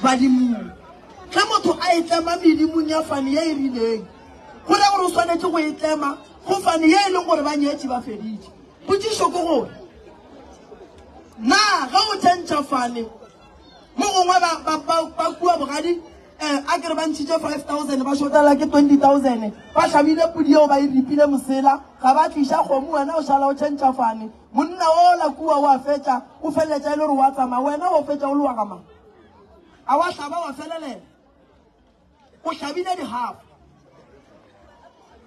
Badimong. Ge motho a e tlema medimong ya fane ye e rileng, go ra gore o swanetše go e tlema go fane ye e leng gore ba nyetše ba feditše. Potšišo ke gore, na ge o tšhentšha fane mo gongwe ba, ba, ba, ba kua bogadi eh, a kere ba ntšhitše 5000 ba šotela ke 20000 ba hlabile pudi yeo ba e ripile mosela ga ba tliša kgomo wena o šala o tšhentšha fane monna ola kua o a fetša o feleletša e le gore wa tsamaya wena o fetša o le wa gamang a wa hlaba wa felelela o hlabile digafa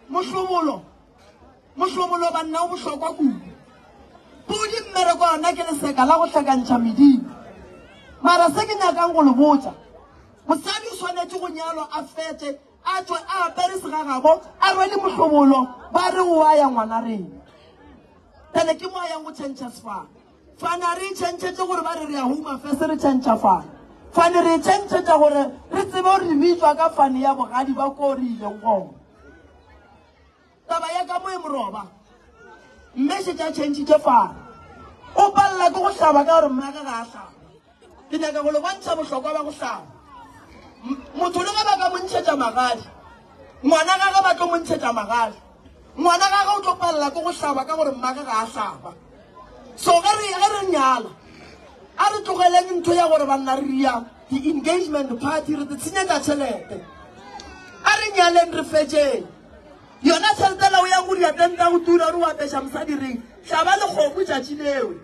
mohlobolo mohlobolo banna o bohlokwa kudu pudi mmereko yona ke leseka la go hlakantšha medimo mara se ke nyakang go le botša mosadi o swanetše go nyalwa a fetše a tšwe a apere segagabo a rwele mohlobolo ba re o a ya ngwana rena tene ke mo a yang go tšhentšha sefane Fane a re e tšhentšhetše gore ba re re ya Home Affairs re tšhentšha fane. Fane re e tšhentšhetša gore re tsebe gore re bitšwa ka fane ya bogadi ba ko re ileng gona. Taba ya ka mo e moroba. Mme šetše a tšhentšhitše fane. O palela ke go hlaba ka gore mmage ga a hlaba. Ke nyaka go le bontšha bohlokwa ba go hlaba. Motho le ge ba ka mo ntšhetša magadi, ngwana gage ba tlo mo ntšhetša magadi. Ngwana gage o tlo palela ke go hlaba ka gore mmage ga a hlaba. So ge re ge re nyala, a re tlogeleng ntho ya gore banna re ria di-engagement party re tshenyetša tšhelete. A re nyaleng re fetšeng. Yona tšhelete la o yang go ria tenta go tura re o apeša mosadi reng, hlaba le kgomo tšatši lewe.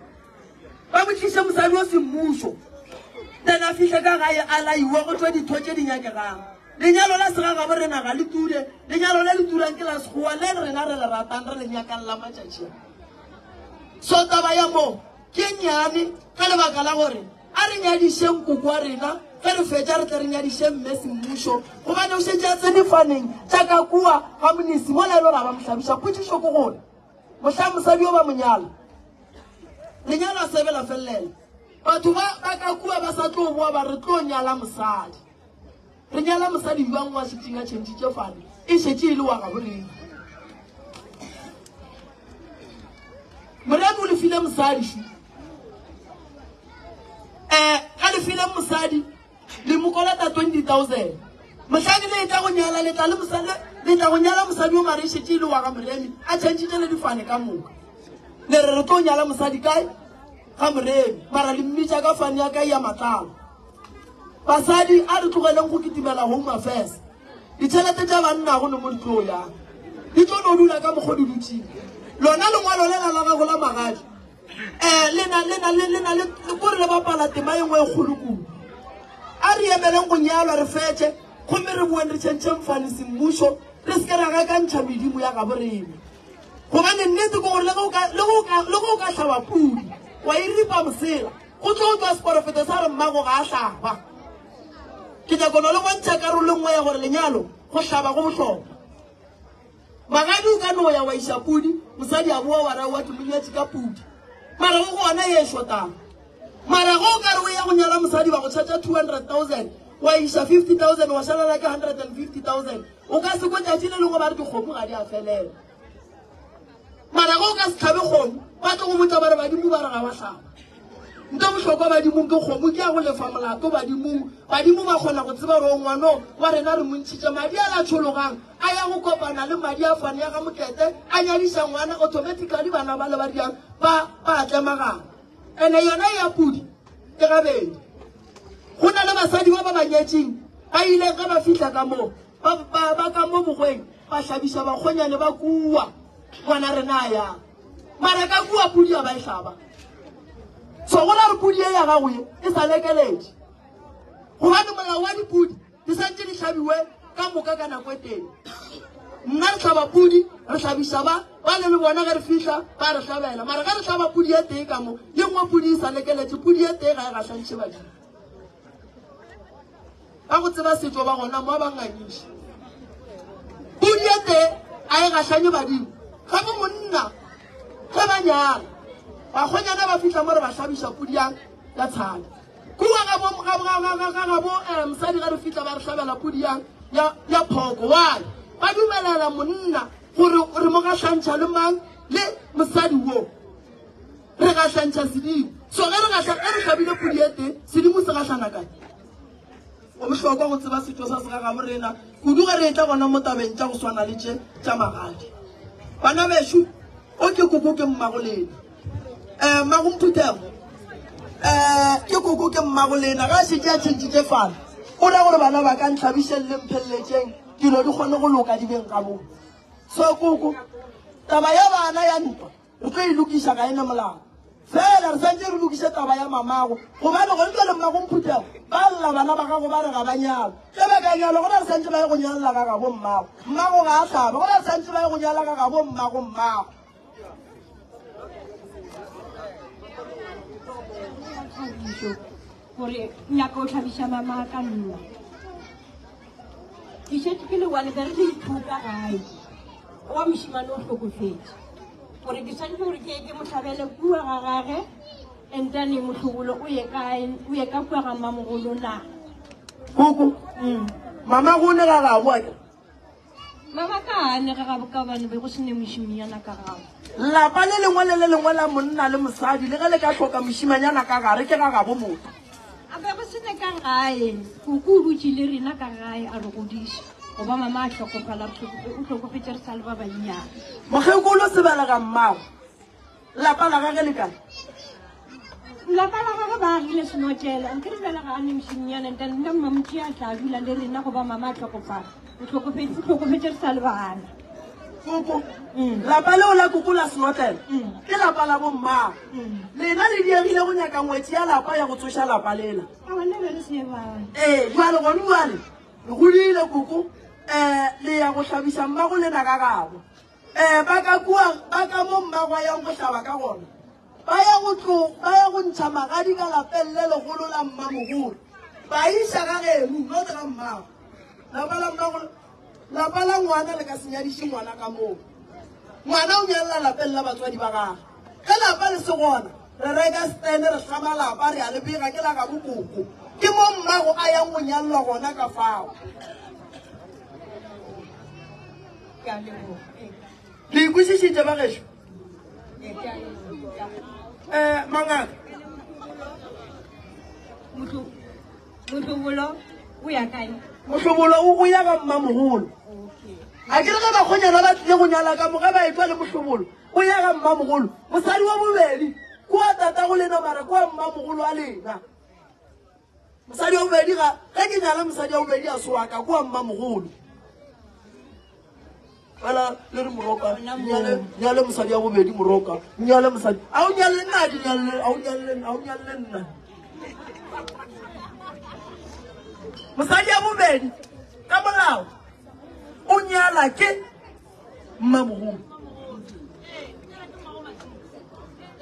Ba mo tliše mosadi o semmušo, then a fihle ka gae a laiwe go tšwe ditho tše di nyakegang. Lenyalo la segagabo rena ga le ture, lenyalo le le turang ke la sekgowa le rena re le ratang re le nyakang la matšatši a. So taba ya mo ke e nnyane ka lebaka la gore a re nyadišeng koko wa rena ge re fetša re tle re nyadiše mme semmušo gobane o šetše a tsene faneng tša ka kua ga monisi mola e le gore a ba mo hlabiša. Potšišo ke gore mohlang mosadi yo ba mo nyala lenyalo a sebe la felelela batho ba ba ka kua ba sa tlo boa ba re tlo nyala mosadi re nyala mosadi jwang wa šetšeng a tšhentšhitše fane e šetše e le wa gabo rena moremi o lefile mosadi šu um ga lefile mosadi Le mo kolota 20,000. Mohlang le etla go nyala, le tla le mosadi, le tla go nyala mosadi o mare e šetše e le wa ga Moremi, a tšhentšhitše le difane ka moka. Le re re tlo nyala mosadi kae? Ga Moremi, mara le mmitša ka fane ya kae ya matlalo. Basadi, a re tlogeleng go kitimela Home Affairs. Ditšhelete tša banna go no mo di tlo yang. Di tlo no dula ka mokgo di dutšeng. Lona lengwalo lela la gago la magadi, um le na le na le le na le kore le bapala tema e nngwe e kgolo kudu. A re emeleng go nyalwa re fetše gomme re boeng re tšhentšheng fane semmušo re se ke ra gakantšha medimo ya gabo rena. Gobane nnete ke gore le ge o ka le ge o ka le ge o ka hlaba pudi wa e ripa mosela go tlo tšwa seporofeto sa re mmago ga a hlaba. Ke nyako no le bontšha karolo e nngwe ya gore lenyalo go hlaba go bohlokwa. Magadi o ka no ya wa iša pudi, mosadi a boa wa ra wa ke mo nyetše ka pudi. Mara go gona ye e šotang. Mara ge o ka re o ya go nyala mosadi ba go tšhatša 200,000 wa iša 50,000 wa šalela ke 150,000 o ka se kwe tšatši le lengwe ba re dikgomo ga di a felela. Mara ge o ka se hlabe kgomo ba tlo go botša ba re badimo ba re ga wa hlaba. Nto bohlokwa badimong ke kgomo ke ya go lefa molato badimong. Badimo ba kgona go tseba gore o ngwano wa rena re mo ntšhitše madi a la tšhologang a ya go kopana le madi a fane ya ga Mokete a nyadiša ngwana automatically bana ba le ba diang ba ba tlemagana. Ene yona e ya pudi ke gabedi. Go na le basadi ba ba ba nyetšeng ba ile ge ba fihla ka mo ba ba ba ka mo bogweng ba hlabiša bakgonyane ba kua ngwana rena a yang. Mara ka kua pudi ya ba e hlaba. So go ra re pudi ye ya gago ye e sa lekeletše. Gobane molao wa dipudi di santše di hlabiwe ka moka ka nako e tee. Nna re hlaba pudi, re hlabiša ba, ba le le bona ge re fihla ba re hlabela. Mara ge re hlaba pudi e tee ka mo, ye nngwe pudi e sa lekeletše, pudi e tee ga e gahlantšhe badimo. Ba go tseba setšo ba gona mo ba ngangiše. Pudi e tee a e gahlanye badimo. Gape monna ge ba nyala, bakgonyana ba fihla mo re ba hlabiša pudi ya ya tshadi. Kua ga bo ga ga ga ga ga bo eh, mosadi ga re fihla ba re hlabela pudi ya ya ya phoko. Why? Ba dumelela monna gore re mo gahlantšha le mang le mosadi wo. Re gahlantšha sedimo. So ge re gahla ge re hlabile pudi e tee, sedimo se gahlana kae? Go bohlokwa go tseba setšo sa segagabo rena, kudu ge re etla gona mo tabeng tša go swana le tše tša magadi. Bana bešo, o ke koko ke mmago lena. Um mmago Mphuthego, um ke koko ke mmago lena. Ga a šetše a tšhentšitše fana, o ra gore bana ba ka ntlhabišeng le mpheleletšeng dilo di kgone go loka di beng gabotse. So koko, taba ya bana ya ntwa Re tlo e lokiša, ga e na molao. Fela re santše re lokiše taba ya mamago, gobane gone bjale mmago Mphuthego ba lla bana ba gago ba re ga ba nyalwe. Ge ba ka nyalwa gona re santše ba ye go nyalela ga gabo mmago. Mmago ga a hlabe, gona re santše ba ye go nyala ga gabo mmago mmago. Thabišo gore nyaka o hlabiša mama ka nna. Ke šetše ke le one be re le ithuta gae. Wa mošemane o hlokofetše. Gore ke swanetše gore ke ye ke mo hlabele kua ga gage and then mohlobolo o ye kae o ye ka kua ga mmamogolo na? Koko, mama go ne ga gabo a ke? Mama ka a ne ga gabo ka gobane be go se ne mošemanyana ka gabo. Lapa le lengwe le le lengwe la monna le mosadi le ge le ka hloka mošemanyana ka gare ke ga gabo motho. A be go se ne ka gae, koko o dutše le rena ka gae a re godiša. Goba mama a hlokofala, re o hlokofetše re sa le ba bannyane. Mokgekolo sebelega mmago, lapa la gage le kae? Lapa la gage ba agile senotlelo, nke re bjale ga a ne mošemanyana, nta nna mmamotši a tla dula le rena goba mama a hlokofala. O hlokofetše, o hlokofetše re sa le bana. Koko, lapa leo la koko la senotlelo ke lapa la bommago. Lena le diegile go nyaka ngwetši ya lapa ya go tsoša lapa lela. Aowa, nna be re se bana. Ee, bjale gone bjale le godile koko, um le ya go hlabiša mmago lena ka gabo. Um ba ka kua, ba ka mo mmago a yang go hlaba ka gona, ba ya go tlo, ba ya go ntšha magadi ka lapeng le legolo la mmamogolo, ba iša ga geno, not ga mmago. Lapa la mmago, lapa la ngwana le ka se nyadiše ngwana ka moo. Ngwana o nyalela lapeng la batswadi ba gagwe. Ge lapa le se gona, re reka stene, re hlama lapa, re a le bega, ke la gabo koko. Ke mo mmago a yang go nyalelwa gona ka fao. Ke a leboga. Le ikwešišitše ba gešo? Eh, mangaka. Mohlobolo o ya kae? Mohlobolo o ya ga mmamogolo. A ke re ge bakgonyana ba tlile go nyala ka mo ge ba etwa le mohlobolo o ya ga mmamogolo. Mosadi wa bobedi kua tatago lena mara kua mmamogolo a lena. Mosadi wa bobedi ga ge ke nyala mosadi wa bobedi a se wa ka kua mmamogolo. Fela le re moroka nyale nyale mosadi wa bobedi moroka nyale mosadi a o nyale nna a ke nyale a o nyale a o nyale nna mosadi wa bobedi ka molao o nyala ke mmamogolo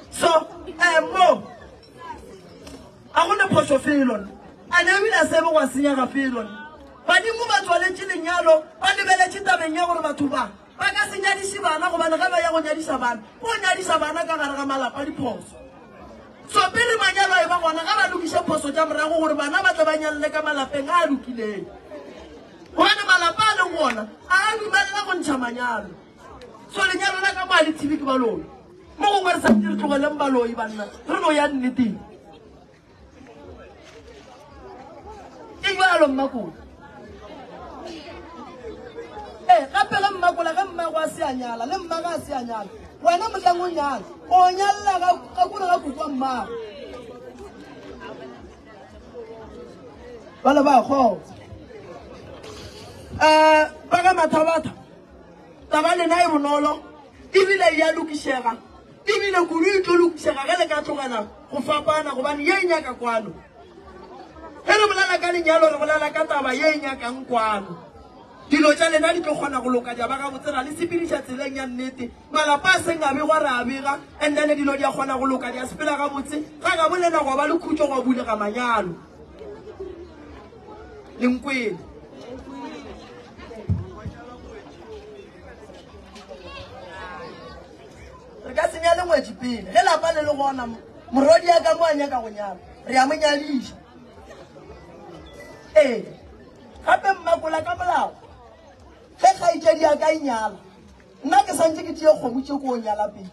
so eh mo A go ne phošo felo nna. A ne ebile a se be gwa senyega felo nna. Badimo ba tswaletše lenyalo ba lebeletše tabeng ya gore batho ba ba ka se nyadiše bana gobane ge ba ya go nyadiša bana go nyadiša bana ka gare ga malapa diphoso. So pele manyalo a eba gona ga ba lokiše phoso tša morago gore bana ba tle ba nyalele ka malapeng a a lokileng. Gobane malapa a leng gona a a dumelela go ntšha manyalo. So lenyalo la ka mo a le thibe ke baloi. Mo gongwe re santse re tlogeleng baloi banna, re no ya nneteng. Ke jalo mmakola. Ee, gape ge mmakola ge mmago a se a nyala le mmago a se a nyala, wena mohlang o nyala, o nyalela ga ga kule ga kukwa mmago. Bale ba kgotsa. Eh, ba ga Mathabatha. Taba lena e bonolo ebile e a lokišega, ebile kudu e tlo lokišega ge le ka tlogela go fapana, gobane ye e nyaka kwano. Ge re bolela ka lenyalo, re bolela ka taba ye e nyakang kwano. Dilo tša lena di tlo kgona go loka di a ba gabotse, ra le sepediša tseleng ya nnete. Malapa a seng a begwa re a bega, and then dilo di a kgona go loka di a sepela gabotse. Ga gabo lena gwa ba le khutšo, gwa bulega manyalo. Le nkwele. Re ka se nyale ngwetši pele ge lapa le le gona. Morwedi ya ka mo a nyaka go nyala, re a mo nyadiša. Ee, gape mmakola ka molao ge kgaetšedi ya ka e nyala, nna ke santse ke tšee kgomo tše ko o nyala pele.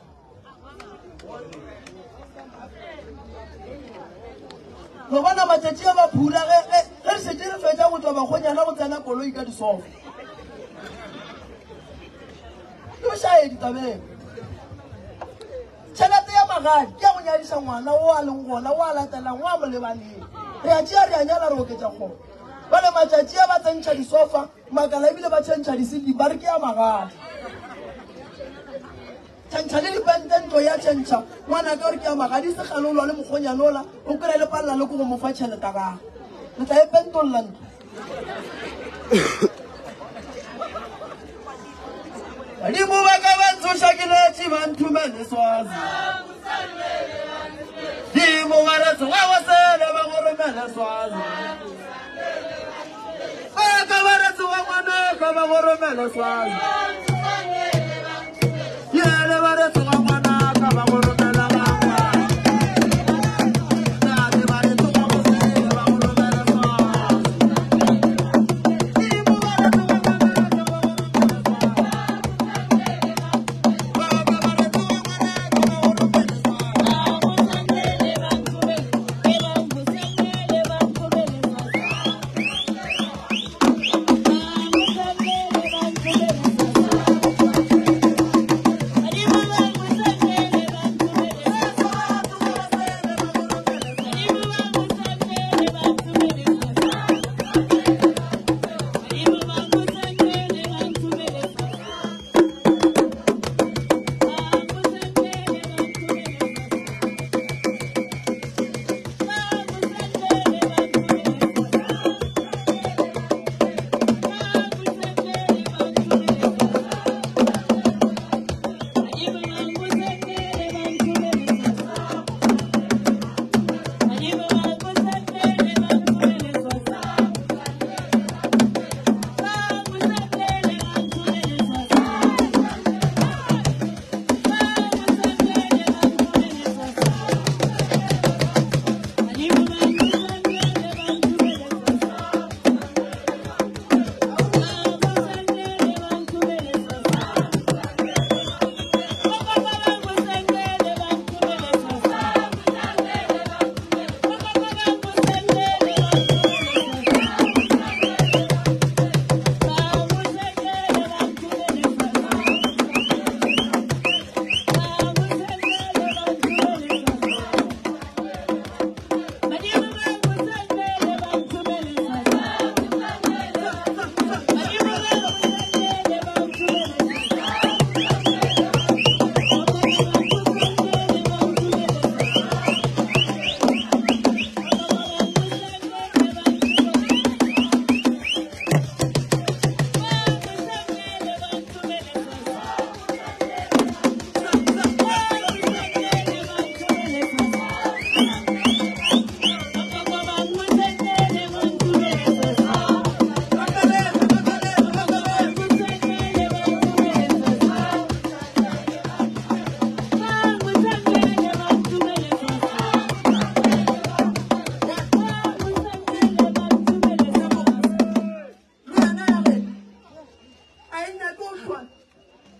Lo bona matšatši a ba phura ge re šetše re fetša. tšwa bakgonyana go tsena koloi ka disofa. Ke bošaedi tabeng. Tšhelete ya magadi ke ya go nyadiša ngwana o a leng gona, o a latelang, o a mo lebaneng. Re a tšea re a nyala re oketša kgoro. Bale matšatši a ba tsentšha disofa, makala ebile ba tšhentšha disili ba re ke ya magadi. Tšhentšha le dipente ntlo ya tšhentšha ngwana ka gore ke ya magadi se kgale o lwa le mokgonyana ola o kry le palela le ko go mo fa tšhelete gage. Le tla e pentolla ntlo. Badimo ba ka ba ntsoša ke letše ba nthumele swazi. Dimo ba re tsoga go sele ba go romele swazi. Ba ka ba re tsoga ngwana ka ba go romele swazi. Yele ba re tsoga ngwana ka ba go romela gangwa. Tate ba re tsoga go sele ba go romele swazi. Dimo ba re tsoga ngwana ka ba go romele swazi. Ba ka ba re tsoga ngwana ka ba go romele swazi. A e nyake go hlwa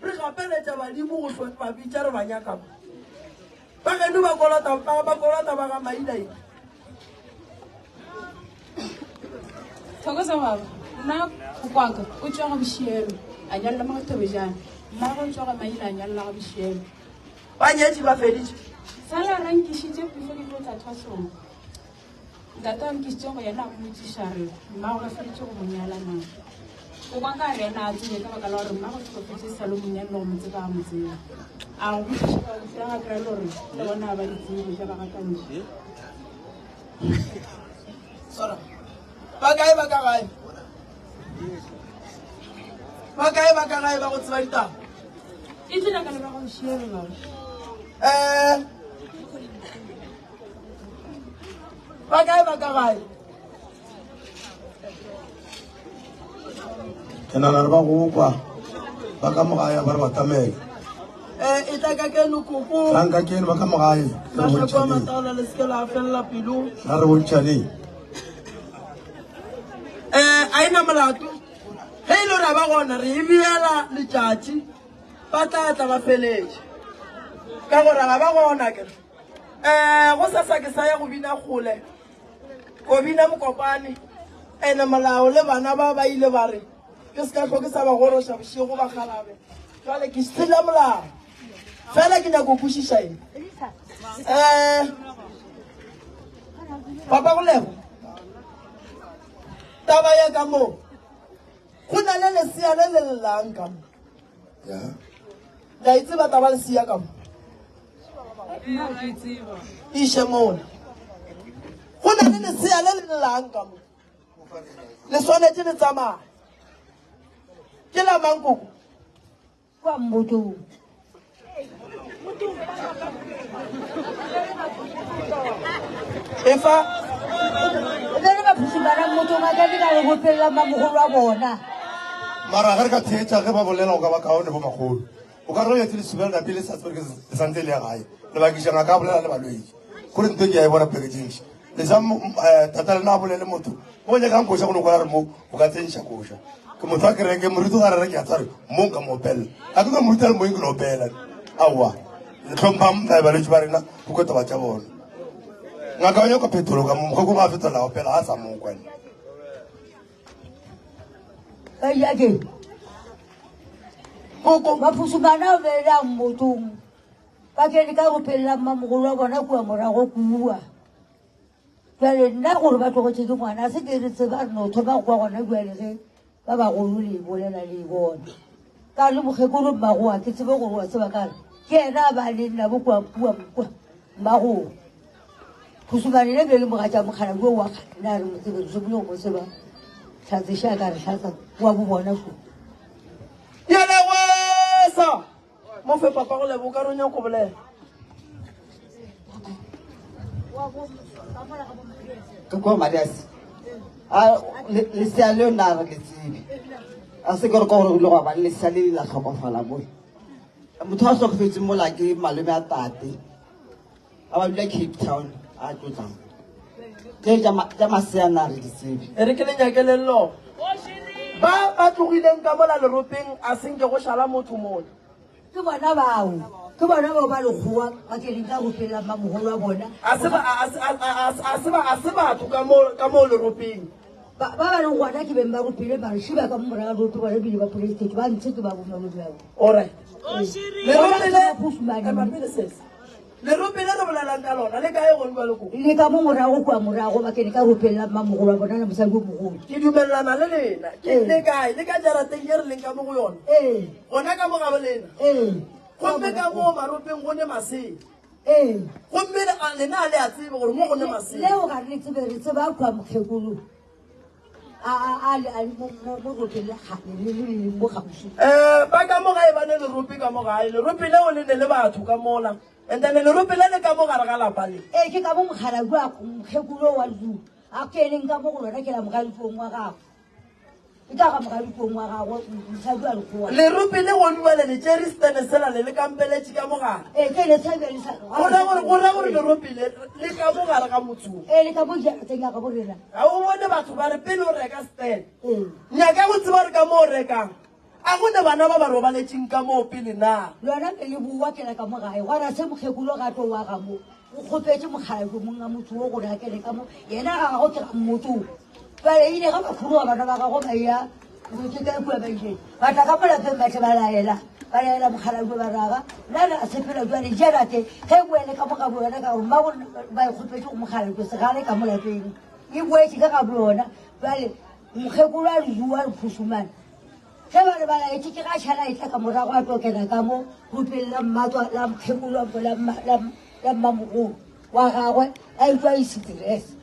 re gapeletša badimo go hlwa ba bitša re ba nyaka mo. Ba geno ba kolota ba ba kolota ba ga Mailaila. Thokoza baba, nna kokwaka o tšwa ga Bošielo a nyalela mo ga Thobejane, mmagwe o tšwa ga Maila a nyalela ga Bošielo. Ba nyetše ba feditše. Sala ra nkišitše pefo ke tlo tla thwasong. Ntate a nkišitše go yena a mmotšiša re mmago ba feditše go mo nyala na. O kwa ka re yena a tsebe ka baka la gore mmago hlokofetše sa lo monyane le go mo tseba a mo tseba. A go botšiša ba botšiša ga kry-a le gore le bona ba di tsebe tša ba gakantši. Sora. Ba kae ba ka gae? Ba kae ba ka gae ba go tseba ditaba? E tlile ka leba go šielo baba. Eh Ba kae ba ka gae? Ke nagana re ba go kwa ba ka mo gae ba re batamele. Eh, e tla ka keno koko. Tlang ka keno ba ka mo gae. Re Mahlako a bontšhaneng. mataola le seke la felela pelo. Tla re bontšhaneng. Eh, a ena molato. Ge e le gore ba gona re e beela letšatši ba tla tla ba feletše. Ka gore ga ba gona ke. Eh, go sasa ke sa ya go bina kgole. Ko bina mokopane. Ene molao le bana ba ba ile ba re ke se ka hlo ke sa ba goroša bošego ba kgalabe. Jwale ke sela molao. Fela ke nyako kwešiša eng. Eh Papa go lebo. Taba ya ka mo. Go na le lesea le le llang ka mo. Ya. La e tseba taba lesea ka mo. Nna ke tseba. Iše mola. Go na le lesea le le llang ka mo. Le swanetše le tsamaya. Ke la mang koko? Kwa mmotong. Efa. Be re ba phusumana mmotong a ka ke ka go felela mamogolo wa bona. Mara ge re ka theetša ge ba bolela go ka ba kaone bo makgolo. O ka re etse lesubela nape le sa tsebe ke le santse le ya gae. Lebakiša ngaka a bolela le balwetši. Kore ntho ke ya e bona peke tše ntši. Le sa tata lena a bolele motho. Mo nyakang koša go no kwala re mo o ka tsenša koša. Ke motho wa kereke moruti ga re re ke a tsare mo nka mo opela. A ke ka moruti a le moyeng ke no opela. Aowa. Le hlomphang balwetši ba rena go kwe taba tša bona. Ngaka o nyaka phetolo ka mo mokgwa ko ga fetola opela a sa mo kwane. Ake. Koko. Baphusumana o beela mmotong. Ba kene ka go phelela mmamogolo wa bona kua morago kua. Jale nna gore ba tlogetše ke ngwana se ke re tseba re no thoma go kwa gona jale ge ba bagolo le e bolela le e bona. Ka le mokgekolo mmagoa ke tsebe gore wa tseba kare ke yena a ba le nna bo kua kua kua mmagoa. Phusumane le be le mogatša mokgalabje o wa kgale na re mo tsebe re thomile go mo tseba hlatse še a ka re hlatsa wa bo bona šo. Yele wesa. Mo fe papa go lebo ka re o nyako bolela. Ka kwa Marias. A lesea leo nna re le tsebe. A se ke re ka gore o ile go ba le lesea le la tlhokofala mo. Motho a tlhokofetseng mola ke malome a tate. A ba dula Cape Town a tlotlang. Tše tša masea nna re di tsebe. E re ke le nyakele llo. Ba ba tlogileng ka mola leropeng a se nke go šala motho mola. Ke bona bao, ke bona bao ba lekgowa ba keneng ka go felela mmamogolo wa bona. A se ba, a se, a, a, a se ba, a se batho ka mo, ka mo leropeng. Ba ba ba leng gona ke beng ba ropile ba re šiba ka mo morago ga rope bona ebile ba poleisitse ba ntshe ke ba bonolo bjalo. Alright. Lerope le, Bona ema pele sesi. Lerope le re bolelang ka lona le kae gone bjalo ko? Le ka mo morago kua morago ba kene ka ropeng la mmamogolo wa bona le mosadi o mogolo. Ke dumelelana le lena. Ke le kae? Le ka jarateng ye re leng ka mo go yona? Ee. Gona ka mo gabo lena? Ee. Gomme ka mo maropeng go ne masea. Ee. Gomme lena a le a tsebe gore mo go ne masea. Leo ga re le tsebe, re tseba kua mokgekolo. A a a le mo mo mo ropeng le kgale le le le mo gaufi. Eh, ba ka mo gae ba ne lerope ka mo gae. Lerope leo le ne le batho ka mola. And then lerope le le ka mo gare ga lapa le. Ee, ke ka mo mokgalabje a mokgekolo wa Zulu a keneng ka mo go lona ke la mogaditsong wa gagwe. Ke ka ga mogaditsong wa gagwe mosadi wa lekgowa. Lerope le gone bjale le tšere setene sela le le kampeletše ka mo gare. Ee, ke le tshabe le sa. Go ra gore, go ra gore lerope le le ka mo gare ga motse wo. Ee, le ka mo jarateng ya gabo rena. Ga o bone batho ba re pele o reka setene. Nyaka go tseba gore ka mo o rekang a go ne bana ba ba robaletšeng ka moo pele na. Lona be le bowa ke la ka mo gae gwa ra se mokgekolo ga tlo wa ga mo o kgopetše mokgalabje monga motse wo gore a kene ka mo yena ga gago ke ga mmotse wo. Bjale ile ga ba khuruga bana ba gago ba ya ke kae kua ba ile ba tla ka mo lapeng ba tle ba laela ba laela mokgalabje ba raga nna re a sepela jwale jarate ge e boele ka mo ga boyona ka gore mmago ba e kgopetše go mokgalabje segale ka mo lapeng e boetše ka ga boyona bjale mokgekolo a re bua re phusumane ge ba re ba laetše ke ga šala e tla ka morago a tlo kena ka mo rupeng la mmatswa la mokgekolo la mmamogolo wa gagwe a utlwa e seterese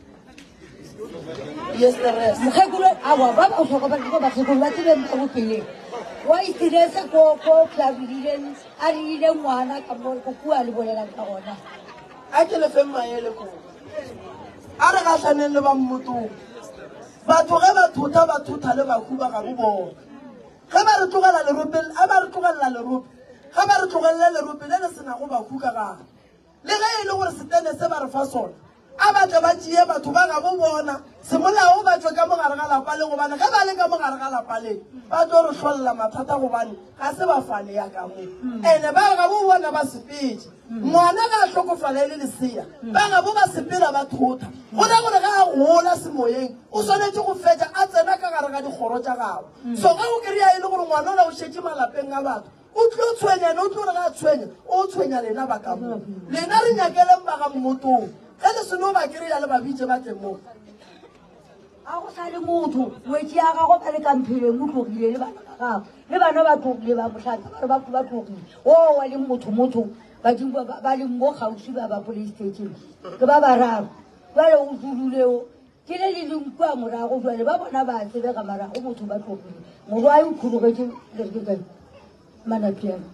mokgekolo awa ba ba hlokomela ko bakgekolo ba tsebeng ba bopeleng wa itirese ko ko tlabileng a rile ngwana ka mo ko kua le bolelang ka gona a ke le feng maele ko a re gahlaneng le ba mmotong batho ge ba thotha ba thotha le bahu ba gabo bona ge ba re tlogela lerope a ba re tlogelela lerope ge ba re tlogelele lerope le le senago bahu ka gare le ge e le gore setene se ba re fa sona. A ba tle ba tšee batho ba gabo bona semolao ba tšwe ka mo gare ga lapa le, gobane ge ba le ka mo gare ga lapa le ba tlo re hlolla mathata, gobane ga se ba fane ya ka mo. Ene ba gabo bona ba sepetše. Ngwana ga a hlokofala e le lesea, ba gabo ba sepela ba thotha. Go ra gore ge a gola semoyeng o swanetše go fetša a tsena ka gare ga dikgoro tša gabo. So ge o kry-a e le gore ngwana ola o šetše malapeng a batho, O tlo tshwenya, ene o tlo re ga a tshwenya, o tshwenya lena ba ka mo. Lena re nyakeleng ba ga mmotong. Ge le seno ba kry-a le ba bitše ba tle mo. A go sa le motho, ngwetši ya gagwe ba le ka mpheleng o tlogile le bana ba gagwe. Le bana ba tlogile ba mohlanka ba re ba ba tlogile. O wa leng motho motho badimo ba ba leng mo kgauswi ba ba police station. Ke ba bararo. Jwale o dulule o. Ke le le leng kua morago jwale ba bona ba tsebega mara go motho ba tlogile. Morwae o khurugetše le re ke kae? Manapiana.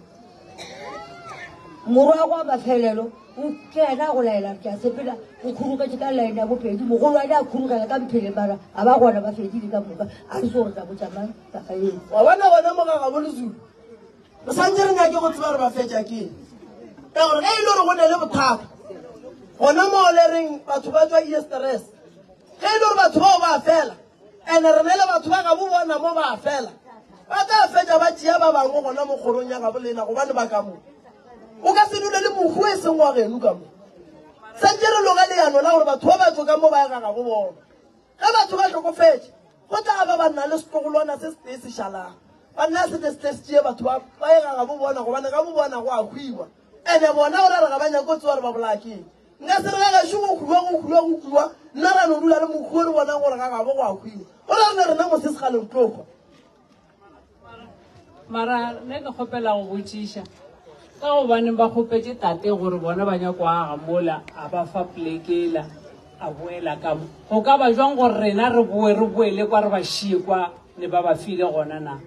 Morwa wa mafelelo o ke yena a go laela ke a sepela o khurugetše ka line ya bopedi mogolwane a khurugela ka mphele mara a ba gona ba fedile ka moka a re se gore tla botša mang taba eo. Wa bona gona mo ga gabo Lezulu re santse re nyake go tseba re ba fetša ke eng, ka gore ge e le gore go ne le bothata gona mo le reng batho ba tswa ie stress, ge e le gore batho bao ba fela ene re ne le batho ba gabo bona mo ba fela ba tla fetša ba tšea ba bangwe gona mo kgorong ya gabo lena, gobane ba ka mo o ka se dule le mohu e seng wa geno ka mo. Santse re loge leano la gore batho ba ba tswe ka mo ba ye ga gabo bona. Ge batho ba hlokofetše, go tla ba ba nna le setlogolwana se setee se šalago. Banna se tle se tle se tšee batho ba ba ye ga gabo bona, gobane gabo bona go a hwiwa. Ene bona o ra re ga ba nyake go tseba gore ba bolaya ke eng. Nka se re ga gešo go hwiwa, go hwiwa, go hwiwa, nna ra no dula le mohu o re bonang gore ga gabo go a hwiwa. Go ra re le rena mose segale re tlo hwa. Mara nna ke kgopela go botšiša ka gobaneng ba kgopetše tate gore bona ba nyako aga mola a ba fa plekela a boela ka mo. Go ka ba jwang gore rena re boe re boele kwa re ba šie kwa ne ba ba file gona na?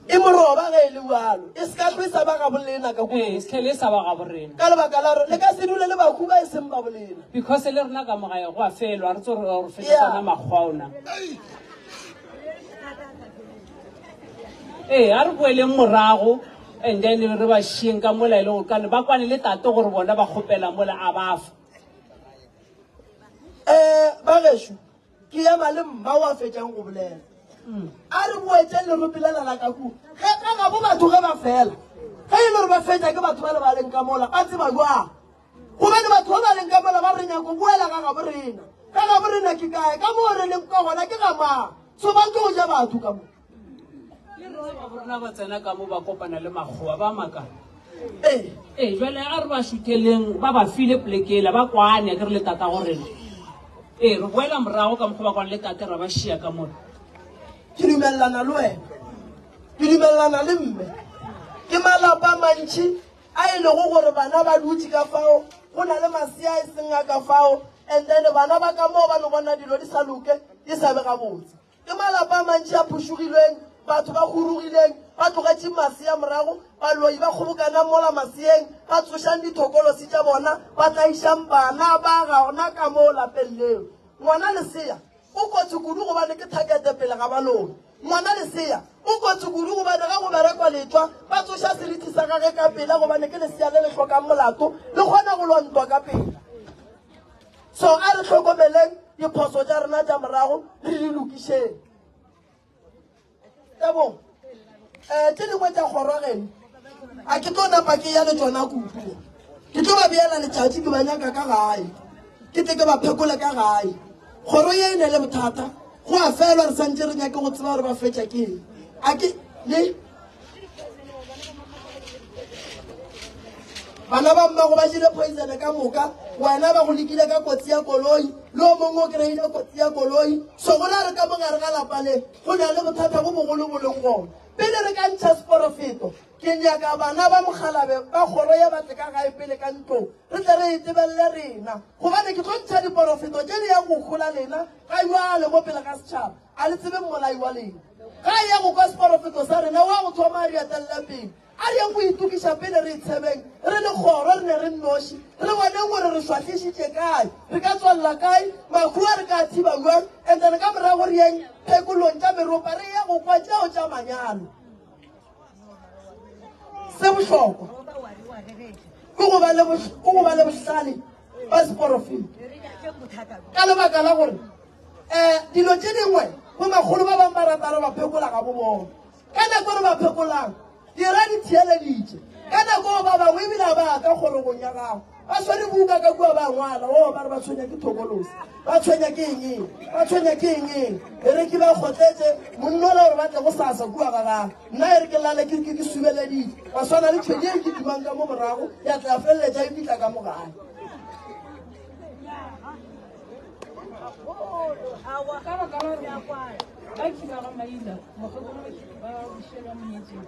E moroba ge e le bjalo, e se ka hlwe e sa ba gabolena ka kua. Ee, e se hlele e sa ba gaborena. Ka lebaka la gore le ka se dule le bahu ba e seng ba bolena. Because le rena ka mo gae go a felwa, re tso re fetša tsona makgowa ona. Ee, a re boeleng morago and then re ba šieng ka mola e le gore kane ba kwane le tate gore bona ba kgopela mola a ba fa. Um ba gešo ke ema le mma wa fetšang go bolela. A re boetšeng lerope lela la ka kua. Ge ka gabo batho ge ba fela, ge e le gore ba fetša ke batho ba le ba leng ka mola, ba tseba jwang? Gobane batho ba ba leng ka mola ba re nyako boela ga gabo rena. Ga gabo rena ke kae? Ka moo re leng ka gona ke ga mang? So ba tlo ja batho ka mo. Le rena ba borena ba tsena ka mo ba kopana le makgowa ba makala. Ee. Ee, jwale a re ba šutheleng ba ba file polekela ba kwane ke re le tata go rena. Ee, re boela morago ka mokgwa ba kwane le tate ra ba šia ka mola. Ke dumelelana le wena. Ke dumelelana le mme. Ke malapa a mantši a e lego gore bana ba dutše ka fao, go na le masea a e seng a ka fao, and then bana ba ka moo ba no bona dilo di sa loke, di sa be gabotse. Ke malapa a mantši a phušugilweng, batho ba gurugileng, ba tlogetše masea morago, baloi ba kgobokanang mola maseeng, ba tsošang dithokolosi tša bona, ba tlaišang bana ba gona ka moo lapeng leo. Ngwana lesea O kotsi kudu gobane ke thakete pele ga baloi. Ngwana lesea o kotsi kudu gobane ge go berekwa letšwa ba tsoša seriti sa gage ka pela gobane ke lesea le le hlokang molato le kgona go lwa ntwa ka pela. So a re hlokomeleng diphoso tša rena tša morago re di lokišeng. Tebong, um tše dingwe tša kgoro geno a ke tlo napa ke ya le tšona kudu. Ke tlo ba beela letšatši ke ba nyaka ka gae, ke tle ke ba phekole ka gae. Kgoro ye e ne le bothata, go a felwa re santše re nyake go tseba gore ba fetša ke eng. A ke le Bana ba mmago ba jele poison ka moka, wena ba go lekile ka kotsi ya koloi, le o mongwe o kry-ile kotsi ya koloi. So go ra re ka mogare ga lapa le go na le bothata bo bogolo bo leng gona. Pele re ka ntšha seporofeto, ke nyaka bana ba mokgalabe ba kgoro ya ba tle ka gae pele ka ntlong, re tle re e tebelele rena. Gobane ke tlo ntšha diporofeto tše di yang go hola lena ga jwale mo pele ga setšhaba. A le tsebe mmolai wa lena. Ga a ye go kwa seporofeto sa rena, wa go thoma a re etelela pele. A re yeng go itokiša pele re itshebeng re le kgoro, re ne re nnoši, re boneng gore re šwahlišitše kae, re ka tswalela kae, mahu a re ka a thiba bjang, and then ka morago re yeng phekolong tša meropa re ye go kwa tšeo tša manyalo. Se bohlokwa ke go ba le bohlale. Ba seporofeta. Ka lebaka la gore um dilo tše dingwe bomakgolo ba bangwe ba rata re ba phekola ga bo bona. Ka nako re ba phekolang, dira di theeleditše. Ka nako ba bangwe ebile a ba ka kgorogong ya gago. Ba swere buka ka kua ba ngwala, o ba re ba tshwenya ke thokolosi, ba tshwenya ke eng eng, ba tshwenya ke eng eng. E re ke ba kgotletše monnola gore ba tle go sasa kua ga gago. Nna e re ke lale ke ke ke subeleditše, ba swana le tšhwene e kitimang ka mo morago ya tla ya feleletša e fihla ka mo gae. Ka baka la gore ba kiba ga maina mokgekolo ba bošelwa monyetseng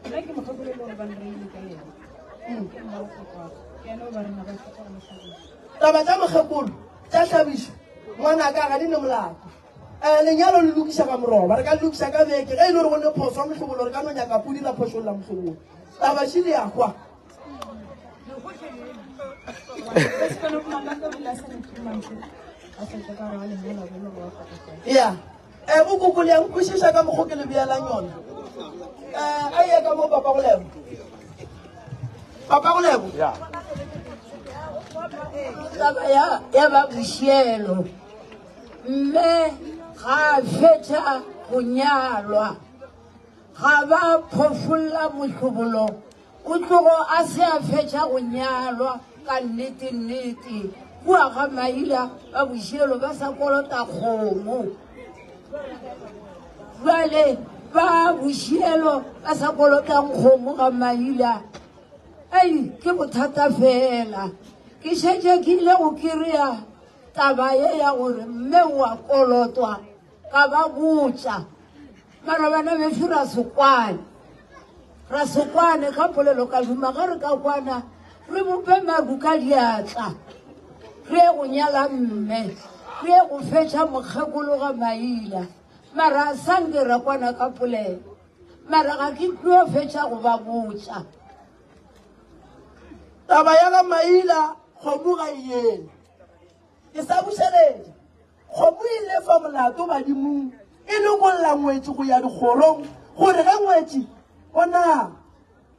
nna ke mokgekolo e le gore ba nreile ka yena ke mmagokokwaka ke ene o ba rena ba fetsa go mohlabisa. Taba tša mokgekolo tša hlabišo ngwanaka ga di ne molato. Um lenyalo le lokiša ka moroba, re ka le lokiša ka beke. Ge e le gore go ne phoso ya mohlobolo re ka no nyaka pudi ra phošolla mohlobolo. Taba šele ya hwa. Ya um bokoko le ya nkwešiša ka mokgo ke le beelang yona. Um a ye ka mo papa go lebo. Papa go lebo. Taba ya ya ba bošielo mme ga a fetša go nyalwa ga ba phofolla mohlobolo O tlogo a se a fetša go nyalwa ka nnete-nnete kua ga Maila ba bošelo ba sa kolota kgomo. Bjale ba bošelo ba sa kolotang kgomo ga Maila, ei ke bothata fela. Ke šetše ke ile go kry-a taba ye ya gore mme o a kolotwa ka ba botša mara bana bešo ra se kwane. Ra se kwane ka polelo ka duma ge re ka kwana re bope mabu ka diatla re ye go nyala mme re ye go fetša mokgekolo ga maila mara a sa nke ra kwana ka polelo mara ga ke tlo fetša go ba botša. Taba ya ga maila kgomo ga e eme ke sa bušeletša. Kgomo e lefa molato badimong, e lokolla ngwetši go ya dikgorong gore ge ngwetši bona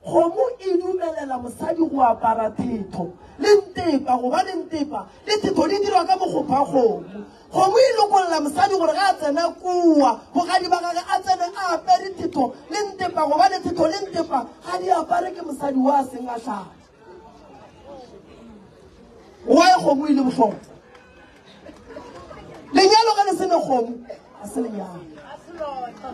kgomo e dumelela mosadi go apara thetho le ntepa gobane ntepa le thetho di dirwa ka mokgopha kgomo. Kgomo e lokolla mosadi gore ge a tsena kua bogadi ba gage a tsene a apere thetho le ntepa gobane thetho le ntepa ga di apare ke mosadi wa seng a hlapa. Why kgomo e le bohlokwa? Lenyalo ge le se ne kgomo ga se lenyalo.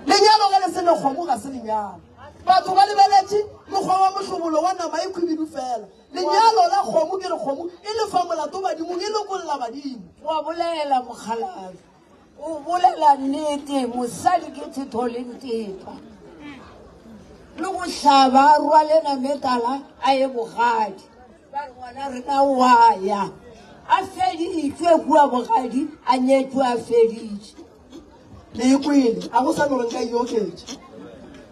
Lenyalo ge le se ne kgomo ga se lenyalo. Batho ba lebeletše mokgwa wa mohlobolo wa nama e khwibidu fela. Lenyalo la kgomo ke re kgomo e lefa molato badimong e lokolla badimo. Wa bolela mokgalabje. O bolela nnete, mosadi ke thetho le ntepa. Le go hlaba a rwale nametala a ye bogadi. Ba re ngwana rena wa ya. A feditšwe kua bogadi, a nyetšwe a feditše. Le e kwele, a go sa no re nka e oketša.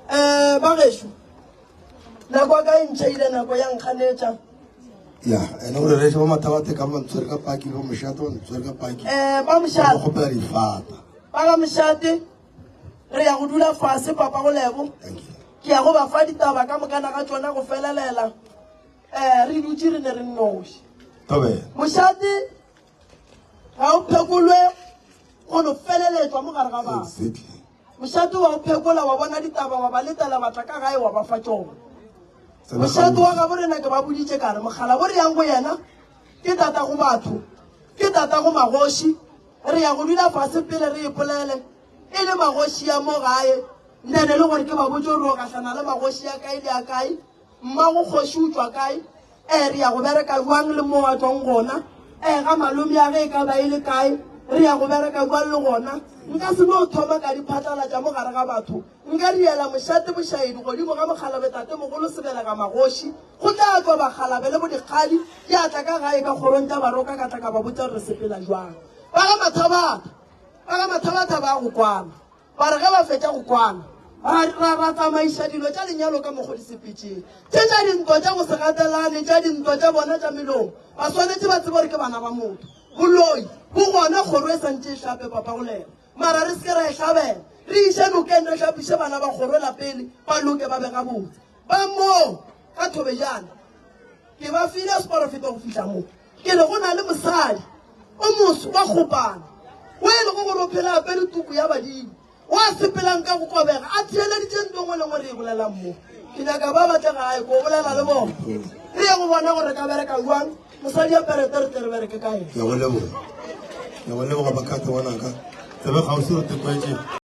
Um ba gešo, Nako ya ka e ntšhaile, nako ya nkganetša. Ya, ene o rereše ba mathabathe ka ba ntshwere ka paki, ba mošate ba ntshwere ka paki. Eh, ba mošate. Ba kgopela difata. Ba ga mošate, re ya go dula fase papa go lebo. Ke ya go ba fa ditaba ka mokana ga tšona go felelela. Eh, re dutše re ne re nnoši. Thobela. Mošate ga o phekolwe go no feleletšwa mo gare ga batho. Exactly. Mošate wa o phekola, wa bona ditaba, wa ba letela ba tla ka gae wa ba fa tšona. Mošate wa gabo rena ke ba boditše ka re mogala bo re yang go yena ke tata go batho, ke tata go magoši, re ya go dula fase pele re ipolele e le magoši ya mo gae, nene le gore ke ba botše gore o gahlana le magoši a kae le a kae, mmago kgoši o tšwa kae, Ee, re ya go bereka bjang le mo a tšwang gona? Ee, ga malome ya ge e ka ba e le kae? Re ya go bereka bjang le gona? Nka se no thoma ka di phatlalatša mo gare ga batho. Nka riela mošate bošaedi godimo ga mokgalabe tatemogolo Sebelega Magoši. Go tla tšwa bakgalabe le bodikgadi, ya tla ka gae ka kgorong tša Baroka ka tla ka ba botša gore re sepela bjang. Ba ga Mathabatha, ba ga Mathabatha ba go kwana. Ba re ge ba fetša go kwana, ra, ra, ra tsamaiša dilo tša lenyalo ka mokgo di sepetšeng. Tše tša dintwa tša go se gatelane, tša dintwa tša bona tša melomo, ba swanetše ba tsebe gore ke bana ba motho. Boloi bo gona, kgoro e sa ntše e hlape papa go lena. Mara re se ke ra e hlabela. Re iše nokeng re hlapiše bana ba kgoro la pele, ba loke ba be gabotse. Ba moo ka Thobejane, ke ba file seporofeto go fihla mo. Ke re go na le mosadi o moso wa kgopana o e lego gore o phela apere tuku ya badimo o a sepelang ka go kobega a theeleditše nto ngwe le ngwe re e bolelang mo. Ke nyaka ba batle gae ko bolela le bona re ye go bona gore re ka bereka jwang mosadi ya perete re tle re bereke ka ena. Ke a go leboga. Ke a go leboga Bakgatha ngwanaka. Tsebe kgauswi re tekwetše.